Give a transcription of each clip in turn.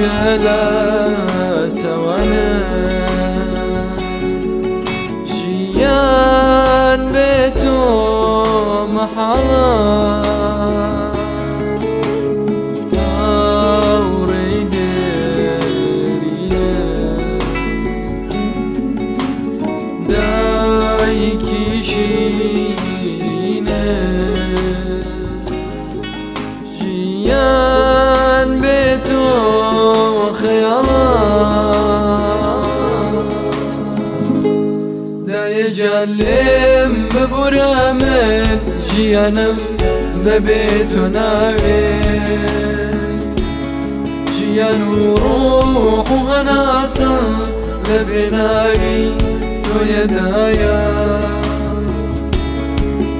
کە لە چاوانە ژیان بێ تۆ مەحاڵە هاوڕێی دێرینە دایکی شیرینە ژیان بێ تۆ خەیاڵە دایە گیان لێم ببورە من ژیانم بەبێ تۆ ناوێ ژیان و ڕۆح و هەناسەم لە بێناوی تۆیەدایە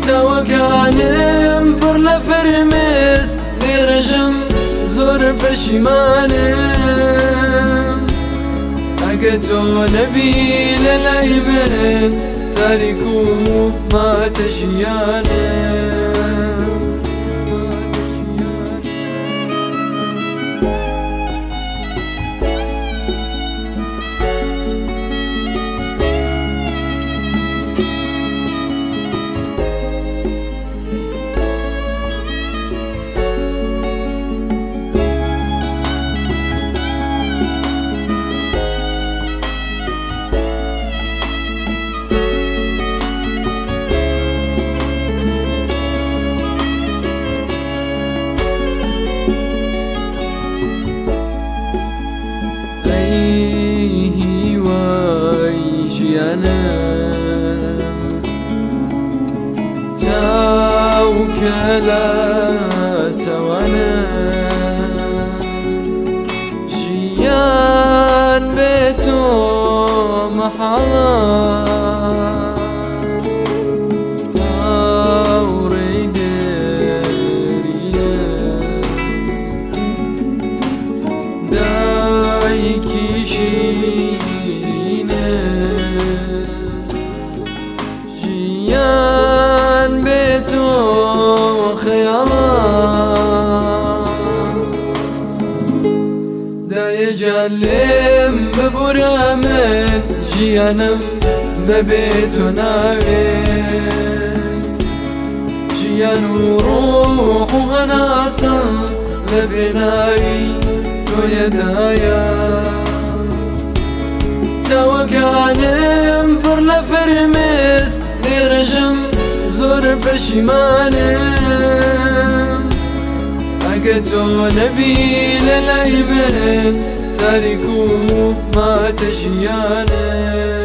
چاوەکانم پڕ لە فرمێس دێڕژم زۆر پەشیمانم ئەگە تۆ نەبی لە لای من تاریک و ماتە ژیانم. ئەی هیوای ژیانم چاو کە لە چاوانم ژیان بێ تۆ مەحاڵە هاوڕێی دێرینە دایکی شیرینە ژیان بێ تۆ خەیاڵە دایە گیان لێم ببورە من ژیانم بەبێ تۆ ناوێ ژیان و ڕۆح و هەناسەم لە بێناوی تۆیەدایە چاوەکانم پڕ لە فرمێس دێڕژم زۆر پەشیمانم ئەگە تۆ نەبی لە لای من تاریک و ماتە ژیانم.